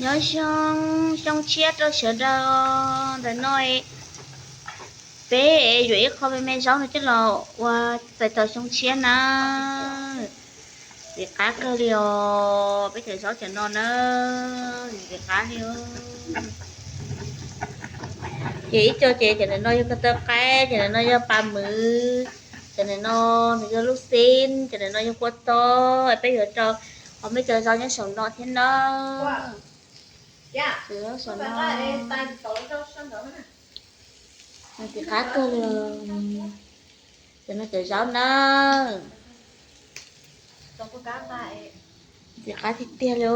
Nyob zoo, xyoo tshiab rau sawv daws. Ntawm no peb yuav ib qho me me zaub no coj los ua txais tos xyoo tshiab na. Ntxim qab kawg li os, peb cov zaub cov no na, ntxim qab li os. Ces ib co ces cov ntawm no yog ko taw qaib, cov ntawm no yog pas mwv, cov ntawm no nws yog lub xib, cov ntawm no yog kua tob. Peb yuav rau qhov me cov zaub nyob saum no thiab na. Saum no, ntxim qab kawg li. Cov no cov zaub na, ntxim qab tiag tiag li.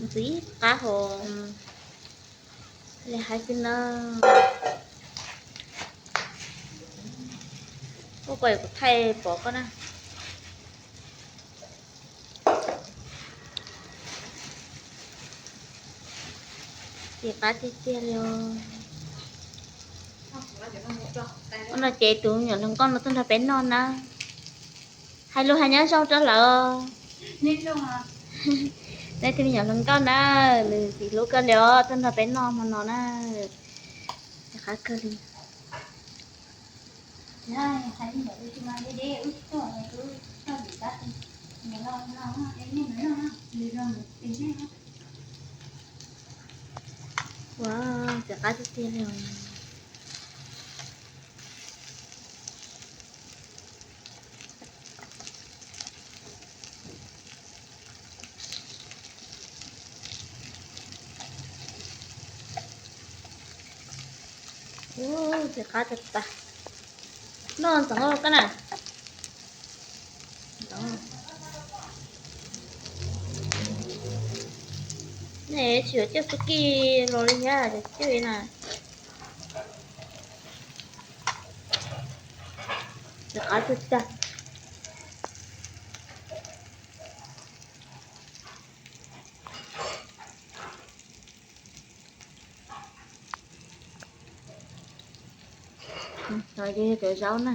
Ntxim qab hos li hais xwb na. Kuv, kuv thaij pom koj na. Ntxim qab tiag tiag li os. Ua no ces tus me nyuam hluas nkauj no tuaj nrog peb noj na. Hais lus hais nyob zoo rau lawv. Nej tus me nyuam hluas nkauj na, nws ntxim hlub kawg li os, tuaj nrog peb noj hmo no na. Ntxim qab kawg li. Ua, ntxim qab tiag tiag li. Ntxim qab tas tas. Noj ntxoov koj na. Nej tsis yuav coj xub kis los li thiab, coj coj li na. Ntxim qab tiag tiag. Cov zaub na.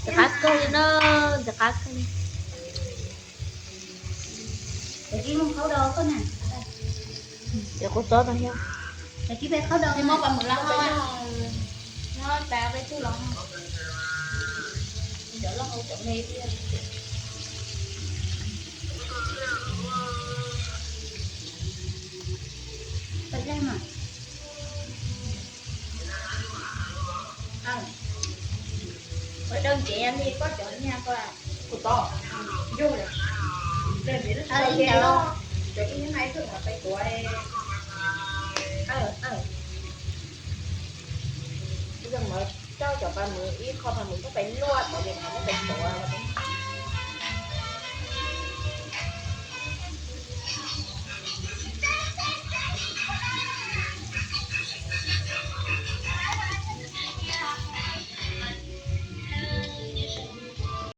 Ntxim qab kawg li na, ntxim qab kawg li. Ces kuv txob tau thiab. Ces muab pas mwm los ho, muab pas peb tug los ho. Cov loj hau cov me thiab. Pas dej mas. Ua dab tsi li koj cov niag ko. Kuv tod. Yug lawm. Cov ib niag no peb tuav. Coj cov pas mwm, ib qho pas mwm coj pais luaj tod ces peb tuav.